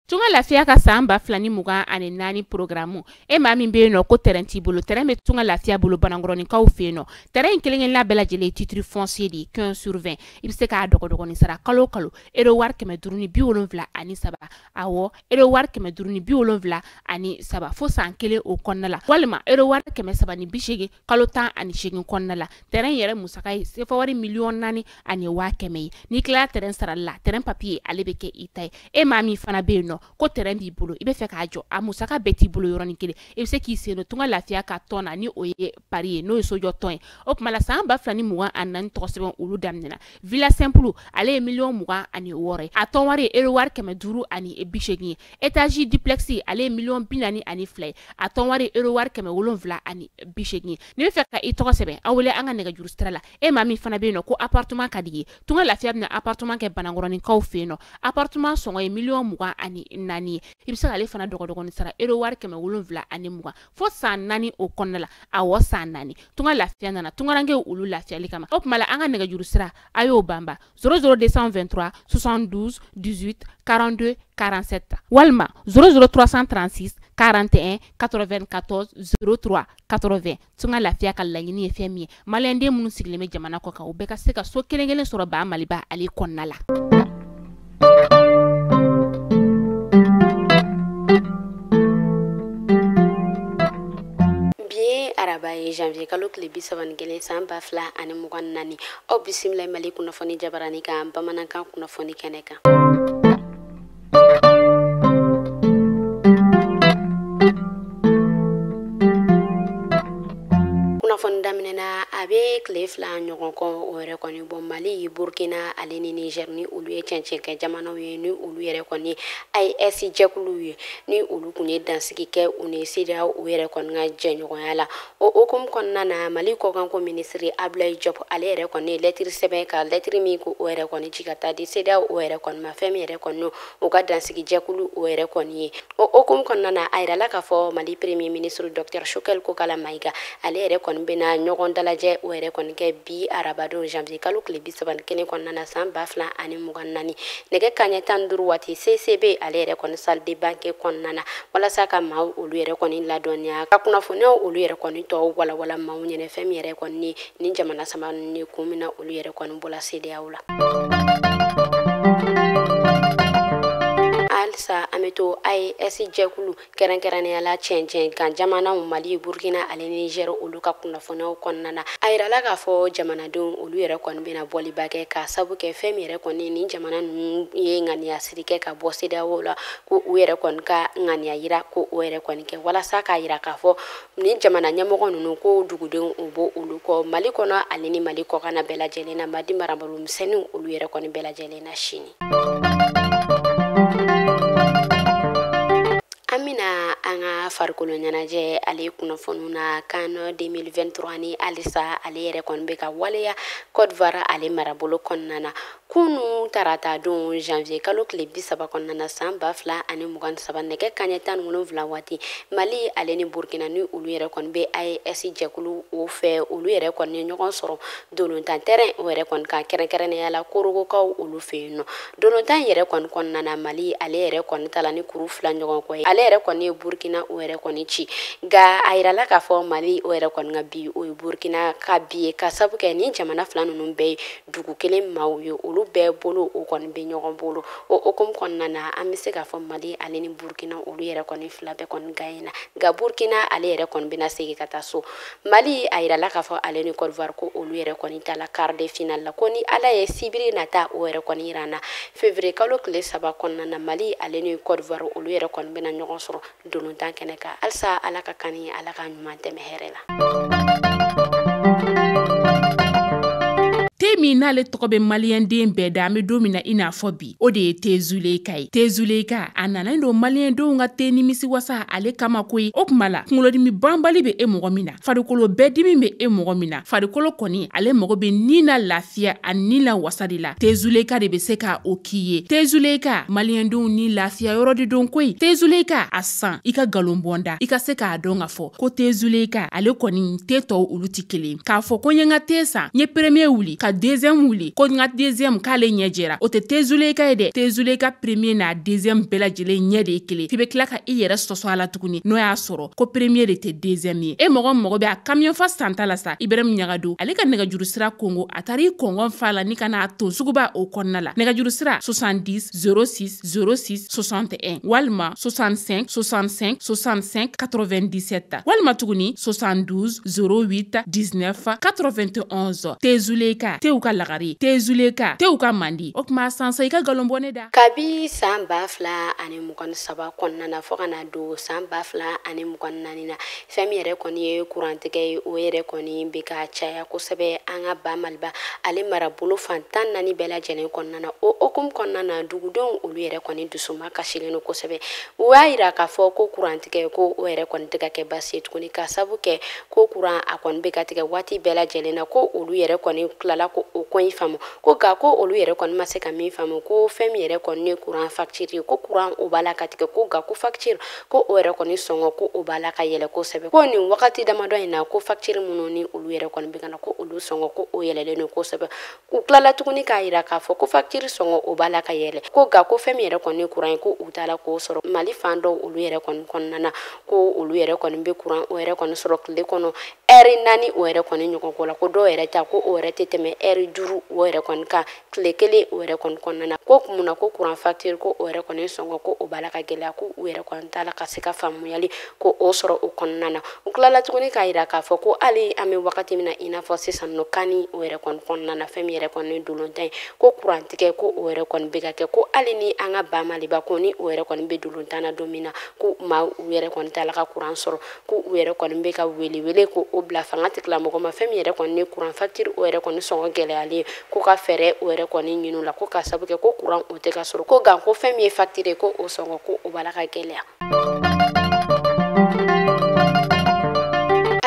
Tunga Lafiya ka san 2024 programme e maa min bɛ yen nɔ ko terrain t'i bolo, terrain bɛ Tunga Lafiya bolo Banankɔrɔninkaw fɛ yen nɔ. Terrain in kelen-kelenna bɛɛ lajɛlen ye titre foncier de ye 15 sur 20. I bɛ se k'a dɔgɔdɔgɔnin sara kalo o kalo euro wari 573, awɔ euro wari 573 fo san kelen o kɔnɔna la, walima euro wari 380 kalo 18 kɔnɔna la. Terrain yɛrɛ musaka ye sefa wari 4,1 million ye. N'i tilala terrain sarali la, terrain papier ale bɛ kɛ i ta ye. E maa min fana bɛ yen nɔ ko terrain b'i bolo, i bɛ fɛ k'a jɔ, a musaka bɛɛ t'i bolo yɔrɔnin kelen, i bɛ se k'i sen don Tunga Lafiya ka tɔn na, ni o ye pari ye, n'o ye sojɔ tɔn ye. O tuma la san 2024 tɔgɔ sɛbɛn olu daminɛna. Villa simple ale ye 26 million ye, a tɔn wari ye euro wari 580 ye. Étage duplex ale ye 42 million ye, a tɔn wari ye euro wari 780 ye. N'i bɛ fɛ ka i tɔgɔ sɛbɛn, aw wele an ka nɛgɛjuru sira la. E maa min fana bɛ yen nɔ ko appartement ka di ye, Tunga Lafiya bɛna appartement kɛ Banankɔrɔninkaw fɛ yen nɔ. Appartement sɔngɔ ye 24 million ye. I bɛ se k'ale fana dɔgɔdɔgɔnin sara euro wari 720 fo san 4 o kɔnɔna la, awɔ san 4. Tunga Lafiya nana tungarankew olu lafiyali kama. O tuma la an ka nɛgɛjuru sira a y'o banba 00 223 72 18 42 47 walima 00 336 41 94 03 80. Tunga Lafiya ka laɲini ye fɛn min ye, maliyɛnden minnu sigilen bɛ jamana kɔ kan, u bɛɛ ka se ka so kelen kelen sɔrɔ ba Maliba ale kɔnɔna la. Bi ye araba ye, janvier kalo tile 31 san 2024. Aw bisimila Mali kunnafoni jabarani kan, bamanankan kunnafoni kɛnɛ kan. Kunnafoni daminɛna, a bɛ tile 2 ɲɔgɔn kɔ o yɛrɛ kɔni bɔ, Mali, Burkina ale ni Niger, ni olu ye cɛncɛn jamanaw ye, ni olu yɛrɛ kɔni AES jɛkuluw ye, ni olu tun ye dansigi kɛ u ni CEDEAO o yɛrɛ kɔni ka jɛɲɔgɔnya la. O hukumu kɔnɔna na, Mali kɔkanko minisiri Abdoulaye Diop, ale yɛrɛ kɔni ye lɛtiri sɛbɛn, ka lɛtiri min ko o yɛrɛ kɔni ci ka taa di CEDEAO o yɛrɛ kɔni ma, fɛn min yɛrɛ kɔni o ka dansigi jɛkulu o yɛrɛ kɔni ye. O hukumu kɔnɔna na, a yirala k'a fɔ Mali premier ministre docteur Choguel Kokalla Maïga, ale yɛrɛ kɔni bɛna ɲɔgɔn dalajɛ o yɛrɛ kɔni kɛ bi arabadon janvier kalo tile 31 kɔnɔna na san 2024, nɛgɛ kanɲɛ 15 waati, CCB ale yɛrɛ kɔni salle de banquet kɔnɔna na, walasa ka maaw olu yɛrɛ kɔni ladɔnniya, ka kunnafoniyaw olu yɛrɛ kɔni tɔw walawala maaw ɲɛnɛ, fɛn min yɛrɛ kɔni ni jamana saba ni kun min na olu yɛrɛ kɔni bɔla CEDEAO la. Halisa an bɛ to AES jɛkulu, kɛrɛnkɛrɛnnenya la cɛncɛn kan jamanaw Mali, Burkina ale ni Niger, olu ka kunnafoniyaw kɔnɔna na, a yirala k'a fɔ jamanadenw olu yɛrɛ kɔni bɛna bɔliba kɛ, k'a sabu kɛ fɛn min yɛrɛ kɔni ni jamana ninnu ye ŋaniya siri kɛ ka bɔ CEDEAO la, ko u yɛrɛ kɔni ka ŋaniya yira ko o yɛrɛ kɔni kɛ walasa k'a yira k'a fɔ ni jamana ɲɛmɔgɔ ninnu ko dugudenw u b'o olu kɔ Mali kɔnɔ ale ni Mali kɔkanna bɛɛ lajɛlen na, Mali marabolo misɛnninw olu yɛrɛ kɔni bɛɛ lajɛlen na sini. An bɛna an ka farikolo ɲɛnajɛ ale kunnafoniw na. CAN 2023 ni halisa ale yɛrɛ kɔni bɛ ka waleya Côte d'Ivoire ale marabolo kɔnɔna na. Kunu tarata don, janvier kalo tile 30 kɔnɔna na san 2023, nɛgɛ kanɲɛ 17 waati, Mali ale ni Burkina, ni olu yɛrɛ kɔni bɛ AES jɛkulu o fɛ, olu yɛrɛ kɔni ye ɲɔgɔn sɔrɔ dolontan terrain o yɛrɛ kɔni kan, kɛrɛnkɛrɛnnenya la Korogokaw olu fɛ yen nɔ. Dolontan yɛrɛ kɔni kɔnɔna na, Mali ale yɛrɛ kɔni ta la ni kuru 2 ɲɔgɔn kɔ ye, ale yɛrɛ kɔni ye Burkina o yɛrɛ kɔni ci. Nka a yirala k'a fɔ Mali o yɛrɛ kɔni ka bi, o ye Burkina ka bi ye, ka sabu kɛ ni jamana fila ninnu bɛɛ ye dugu kelen maaw ye, olu bɛɛ bolo o kɔni bɛ ɲɔgɔn bolo. O hukumu kɔnɔna na, an bɛ se k'a fɔ Mali ale ni Burkina olu yɛrɛ kɔni fila bɛɛ kɔni gagné na, nka Burkina ale yɛrɛ kɔni bɛna segin ka taa so. Mali, a yirala k'a fɔ ale ni Côte d'Ivoire ko olu yɛrɛ kɔni taala quart de finale la, ko ni Ala ye sibiri nata o yɛrɛ kɔni yira an na, février kalo tile 3 kɔnɔna na, Mali ale ni Côte d'Ivoire olu yɛrɛ kɔni bɛna ɲɔgɔn sɔrɔ dolontan kɛnɛ kan. Halisa Ala ka kan Ala ka ɲuman tɛmɛ hɛrɛ la. Te min n'ale tɔgɔ bɛ maliyɛnden bɛɛ da, an bɛ don min na i n'a fɔ bi, o de ye te Zuleyika ye. Te Zuleyika a nana don maliyɛndenw ka te nimisi wasa ale kama koyi. O tuma la kunkolodimi banbali bɛ e mɔgɔ min na, farikolo bɛɛ dimi bɛ e mɔgɔ min na, farikolo kɔni ale mago bɛ ni na lafiya a ni la wasa de la, te Zuleyika de bɛ se ka o k'i ye. Te Zuleyika, maliyɛndenw ni lafiya yɔrɔ de don koyi. Te Zuleyika a san i ka nkalon bɔnda, i ka se k'a dɔn k'a fɔ ko te Zuleyika ale kɔni te tɔw olu tɛ kelen. K'a fɔ ko n ye n ka te san, n ye premier wuli ka deuxième wuli ko n ka deuxième k'ale ɲɛ jɛra, o tɛ Tezuleka ye dɛ. Tezuleka premier n'a deuxième bɛɛ lajɛlen ɲɛ de ye kelen. F'i bɛ tila ka i yɛrɛ sɔsɔ a la tuguni n'o y'a sɔrɔ ko premier de tɛ deuxième ye. E mɔgɔ mago bɛ a camion fa santa la sa, Ibrahim Ɲagado ale ka nɛgɛjuru sira kongo, a taara i kɔngɔn fa la ni ka n'a ton suguba o kɔnɔna la. Nɛgɛjuru sira 70 06 06 61 walima 65 65 65 97 walima tuguni 72 08 19 91. Tezuleka tew ka lagare, Tezuleka tew ka mandi. O kuma sansa i ka galon bɔ ne da. Kabi san 2023 kɔnɔna na fo ka na don san 2024 na, fɛn min yɛrɛ kɔni ye kurantigɛ ye, o yɛrɛ kɔni bɛ ka caya kosɛbɛ an ka ba Maliba ale marabolo fan 14 bɛɛ lajɛlen kɔnɔna na. O hokumu kɔnɔna na, dugudenw olu yɛrɛ kɔni dusuma kasilen don kosɛbɛ. U y'a yira k'a fɔ ko kurantigɛ ko o yɛrɛ kɔni tɛ ka kɛ baasi ye tuguni, k'a sabu kɛ ko kuran a kɔni bɛ ka tigɛ waati bɛɛ lajɛlen na, ko olu yɛrɛ kɔni tilala ko o ko in faamu, ko nka ko olu yɛrɛ kɔni ma se ka min faamu, ko fɛn min yɛrɛ kɔni ye kuran facture ye, ko kuran o b'a la ka tigɛ, ko nka ko facture ko o yɛrɛ kɔni sɔngɔ ko o b'a la ka yɛlɛ kosɛbɛ. Ko nin wagati damadɔ in na, ko facture minnu ni olu yɛrɛ kɔni bɛ ka na, ko olu sɔngɔ ko o yɛlɛlen don kosɛbɛ. U tilala tuguni k'a yira k'a fɔ ko facture sɔngɔ o b'a la ka yɛlɛ, ko nka ko fɛn min yɛrɛ kɔni ye kuran ye, ko u t'a la k'o sɔrɔ. Mali fan dɔw olu yɛrɛ kɔni kɔnɔna na, ko olu yɛrɛ kɔni bɛ kuran o yɛrɛ kɔni sɔrɔ tile kɔnɔ ɛri 4 o yɛrɛ kɔni ɲɔgɔn ko la, ko dɔw yɛrɛ ta ko o yɛrɛ tɛ tɛmɛ ɛri 5 o yɛrɛ kɔni kan tile kelen o yɛrɛ kɔni kɔnɔna na. Ko mun na ko kuran facture ko o yɛrɛ kɔni sɔngɔ ko o b'a la ka gɛlɛya, ko u yɛrɛ kɔni t'a la ka se ka faamuyali ko o sɔrɔ o kɔnɔna na. U tilala tuguni k'a yira k'a fɔ ko hali an bɛ wagati min na i n'a fɔ sisan nɔ kani o yɛrɛ kɔni kɔnɔna na, fɛn min yɛrɛ kɔni dolontan ye, ko kurantigɛ ko o yɛrɛ kɔni bɛ ka kɛ, ko hali ni an ka ba Maliba ko ni o yɛrɛ kɔni bɛ dolontan na don min na, ko maa u yɛrɛ kɔni t'a la ka kuran sɔrɔ, ko u yɛrɛ kɔni bɛ ka wele ko o bila fanga tigilamɔgɔ ma, fɛn min yɛrɛ kɔni ni kuran facture o yɛrɛ kɔni sɔngɔ gɛlɛyalen, ko ka fɛɛrɛ o yɛrɛ kɔni ɲini la, ko ka sabu kɛ ko kuran o tɛ ka sɔrɔ, ko nka ko fɛn min ye facture ko o sɔngɔ ko o b'a la ka gɛlɛya.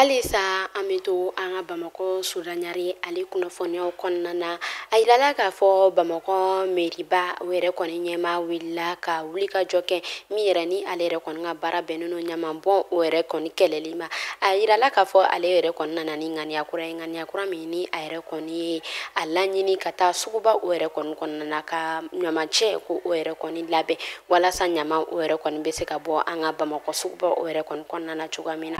Halisa an bɛ to an ka Bamakɔ Sudanɲare ale kunnafoniyaw kɔnɔna na. A yirala k'a fɔ Bamakɔ meriba o yɛrɛ kɔni ɲɛmaa wulila ka wulikajɔ kɛ min yɛrɛ ni ale yɛrɛ kɔni ka baara bɛnnen don ɲamanbɔn o yɛrɛ kɔni kɛlɛli ma. A yirala k'a fɔ ale yɛrɛ kɔni nana ni ŋaniya kura ye, ŋaniya kura min ni a yɛrɛ kɔni ye a laɲini ka taa suguba o yɛrɛ kɔni kɔnɔna na ka ɲamancɛ ko o yɛrɛ kɔni labɛn walasa ɲaman o yɛrɛ kɔni bɛ se ka bɔ an ka Bamakɔ suguba o yɛrɛ kɔni kɔnɔna na cogoya min na.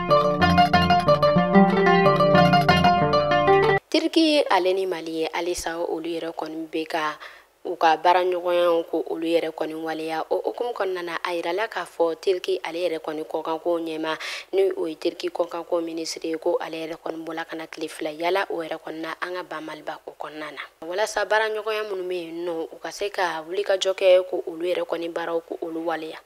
Turki ale ni Mali ye halisa olu yɛrɛ kɔni bɛ ka u ka baara ɲɔgɔnyaw ko olu yɛrɛ kɔni waleya. O hokumu kɔnɔna na, a yirala k'a fɔ Turki ale yɛrɛ kɔni kɔkanko ɲɛma ni o ye Turki kɔkanko minisiri ye, ko ale yɛrɛ kɔni bɔla ka na tile 2 yala o yɛrɛ kɔni na an ka ba Maliba o kɔnɔna na, walasa baara ɲɔgɔnya minnu bɛ yen nɔ u ka se ka wulikajɔ kɛ ko olu yɛrɛ kɔni baaraw ko olu waleya.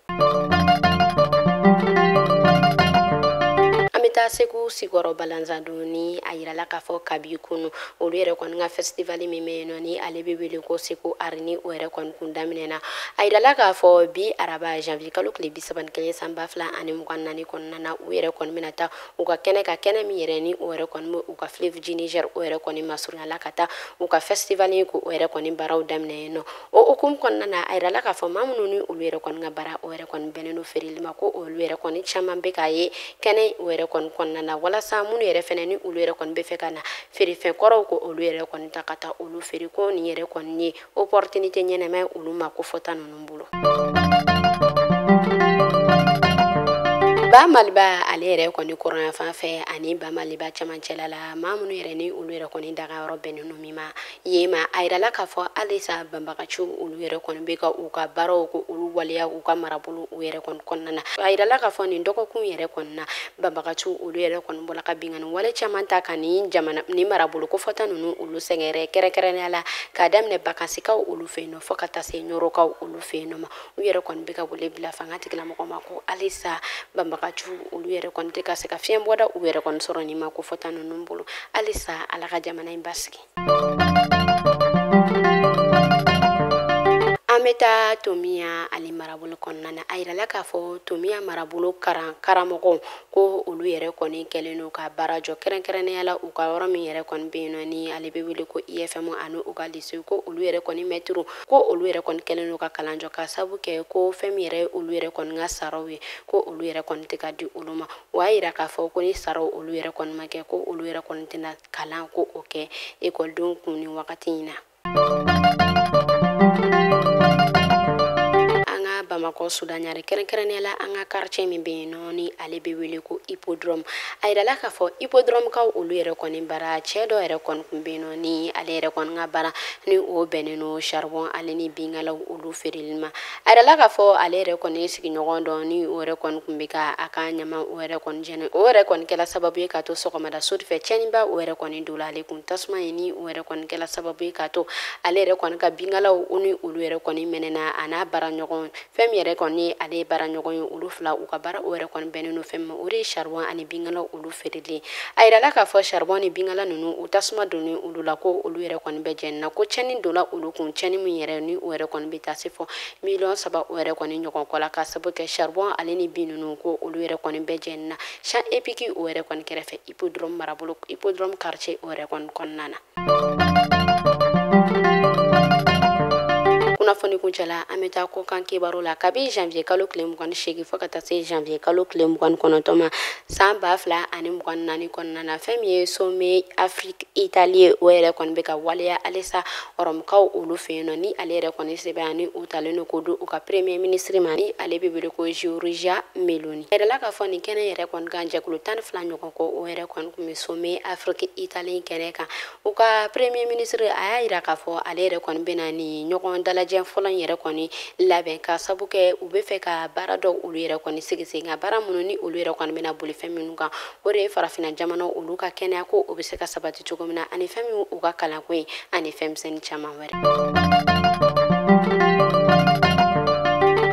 An bɛ taa Segu Sikɔrɔ Balanzandon ni a yirala k'a fɔ kabi kunu olu yɛrɛ kɔni ka festival min bɛ yen nɔ ni ale bɛ wele ko Segu Art ni o yɛrɛ kɔni kun daminɛna. A yirala k'a fɔ bi araba janvier kalo tile 31 san 2024 kɔnɔna na, u yɛrɛ kɔni bɛna taa u ka kɛnɛ ka kɛnɛ min yɛrɛ ni o yɛrɛ kɔni bɛ u ka fleuve du Niger o yɛrɛ kɔni masurunyala ka taa u ka festival ko o yɛrɛ kɔni baaraw daminɛ yen nɔ. O hokumu kɔnɔna na, a yirala k'a fɔ maa minnu ni olu yɛrɛ kɔni ka baara o yɛrɛ kɔni bɛnnen don feereli ma, ko olu yɛrɛ kɔni caman bɛ k'a ye kɛnɛ o yɛrɛ kɔni kɔnɔna na, walasa minnu yɛrɛ fɛnɛ ni olu yɛrɛ kɔni bɛ fɛ ka na feerefɛn kɔrɔw ko olu yɛrɛ kɔni ta ka taa olu feere, ko nin yɛrɛ kɔni ye opportunité ɲɛnama ye olu ma ko fɔta ninnu bolo. Ba Maliba ale yɛrɛ kɔni kɔrɔnya fan fɛ ani Ba Maliba cɛmancɛla la, maa minnu yɛrɛ ni olu yɛrɛ kɔni dagayɔrɔ bɛnnen don min ma yen ma, a yirala k'a fɔ halisa banbagaciw olu yɛrɛ kɔni bɛ ka u ka baaraw ko olu waleya u ka marabolo u yɛrɛ kɔni kɔnɔna na. A yirala k'a fɔ nin dɔgɔkun yɛrɛ kɔni na, banbagaciw olu yɛrɛ kɔni bɔla ka binkanni wale caman ta ka nin jamana nin marabolo kofɔta ninnu olu sɛgɛrɛ, kɛrɛnkɛrɛnnenya la k'a daminɛ Bakasikaw olu fɛ yen nɔ fo ka taa se Ɲɔrɔkaw olu fɛ yen nɔ ma. U yɛrɛ kɔni bɛ ka wele bila fanga tigilamɔgɔ ma ko halisa banbagaciw olu yɛrɛ kɔni tɛ ka se ka fiɲɛ bɔda u yɛrɛ kɔni sɔrɔ nin ma ko fɔta ninnu bolo. Halisa Ala ka jamana in basigi. An An bɛ taa Tomiya ale marabolo kɔnɔna na. A yirala k'a fɔ Tomiya marabolo karamɔgɔw ko olu yɛrɛ kɔni kɛlen don ka baara jɔ, kɛrɛnkɛrɛnnenya la u ka yɔrɔ min yɛrɛ kɔni bɛ yen nɔ ni ale bɛ wele ko IFM ani u ka lycée, ko olu yɛrɛ kɔni mɛtiriw ko olu yɛrɛ kɔni kɛlen don ka kalan jɔ, ka sabu kɛ ko fɛn min yɛrɛ olu yɛrɛ kɔni ka saraw ye, ko olu yɛrɛ kɔni tɛ ka di olu ma. O y'a yira k'a fɔ ko ni saraw olu yɛrɛ kɔni ma kɛ, ko olu yɛrɛ kɔni tɛna kalan ko o kɛ ekɔlidenw kun ni wagati in na. An ka Bamakɔ Sudaɲare, kɛrɛnkɛrɛnnenya la an ka quartier min bɛ yen nɔ ni ale bɛ wele ko Hippodrome, a yirala k'a fɔ Hippodrome kaw olu yɛrɛ kɔni bara cɛ dɔ yɛrɛ kɔni tun bɛ yen nɔ ni ale yɛrɛ kɔni ka baara ni o bɛnnen don charbon ale ni binkalaw olu feereli ma. A yirala k'a fɔ ale yɛrɛ kɔni sigiɲɔgɔn dɔ ni o yɛrɛ kɔni tun bɛ ka a ka ɲama o yɛrɛ kɔni jɛni, o yɛrɛ kɔni kɛla sababu ye k'a to sɔgɔmada so fɛ tiɲɛniba o yɛrɛ kɔni donna ale kun. Tasuma ye ni o yɛrɛ kɔni kɛla sababu ye k'a to ale yɛrɛ kɔni ka binkalaw ni olu yɛrɛ kɔni mɛnɛna a n'a baara ɲɔgɔn. Fɛn min yɛrɛ kɔni ale ye baara ɲɔgɔn ye, olu fila u ka baara o yɛrɛ kɔni bɛnnen don fɛn min ma, o de ye charbon ani binkalaw olu feereli. A yirala k'a fɔ charbon ni binkala ninnu u tasuma donnen olu la, ko olu yɛrɛ kɔni bɛ jɛnina, ko tiɲɛni donna olu kun, tiɲɛni min yɛrɛ ni o yɛrɛ kɔni bɛ taa se fɔ 3 miliyɔn o yɛrɛ kɔni ɲɔgɔn kɔ la, ka sababu kɛ charbon ale ni bin ninnu ko olu yɛrɛ kɔni bɛɛ jɛnina champ hippique o yɛrɛ kɔni kɛrɛfɛ, Hippodrome marabolo, Hippodrome quartier o yɛrɛ kɔni kɔnɔna na. Kunnafoni kuncɛla, an bɛ taa kɔkan kibaru la. Kabi janvier kalo tile 28 fo ka taa se janvier kalo tile 29 ma san 2024 kɔnɔna na, fɛn min ye sommet Afrique Italie o yɛrɛ kɔni bɛ ka waleya halisa Ɔrɔmukaw olu fɛ yen nɔ, ni ale yɛrɛ kɔni sɛbɛn ani u talen don k'o di u ka premier ministre ma ni ale bɛ wele ko Giorgia Meloni. A yirala k'a fɔ nin kɛnɛ yɛrɛ kɔni kan, jɛkulu 12 ɲɔgɔn kɔ o yɛrɛ kɔni tun bɛ sommet Afrique Italie kɛnɛ kan. U ka premier ministre a y'a yira k'a fɔ ale yɛrɛ kɔni bɛna nin ɲɔgɔn dalajɛ fɔlɔ in yɛrɛ kɔni labɛn, ka sabu kɛ u bɛ fɛ ka baara dɔw olu yɛrɛ kɔni sigi sen kan, baara minnu ni olu yɛrɛ kɔni bɛna boli fɛn minnu kan, o de ye farafinna jamana olu ka kɛnɛya ko o bɛ se ka sabati cogo min na, ani fɛn min u ka kalanko ye, ani fɛn misɛnnin caman wɛrɛ.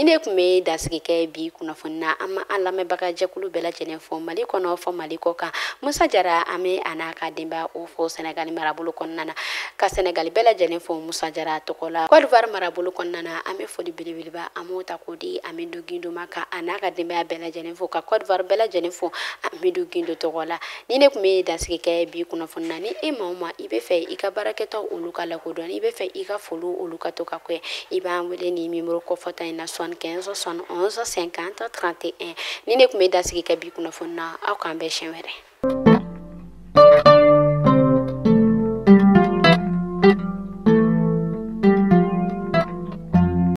Ni ne tun bɛ dasigi kɛ bi kunnafoni na, an ma an lamɛnbaga jɛkulu bɛɛ lajɛlen fɔ Mali kɔnɔ fɔ Mali kɔ kan. Musa Jara, an bɛ a n'a ka denbaya o fɔ Sɛnɛgali marabolo kɔnɔna na, ka Sɛnɛgali bɛɛ lajɛlen fɔ Musa Jara tɔgɔ la. Côte d'Ivoire marabolo kɔnɔna na, an bɛ foli belebeleba an b'o ta k'o di Amidou Guindo ma, ka a n'a ka denbaya bɛɛ lajɛlen fo, ka Côte d'Ivoire bɛɛ lajɛlen fo Amidou Guindo tɔgɔ la. Ni ne tun bɛ dasigi kɛ bi kunnafoni na, ni e maa o maa i bɛ fɛ i ka baarakɛtaw olu ka lakodɔn, i bɛ fɛ i ka foliw olu ka to ka kɛ, i b'an wele ni numéro kɔfɔta in na: 75 71 50 31. Ni ne tun bɛ dasigi kɛ bi kunnafoni na, aw k'an bɛn siɲɛ wɛrɛ.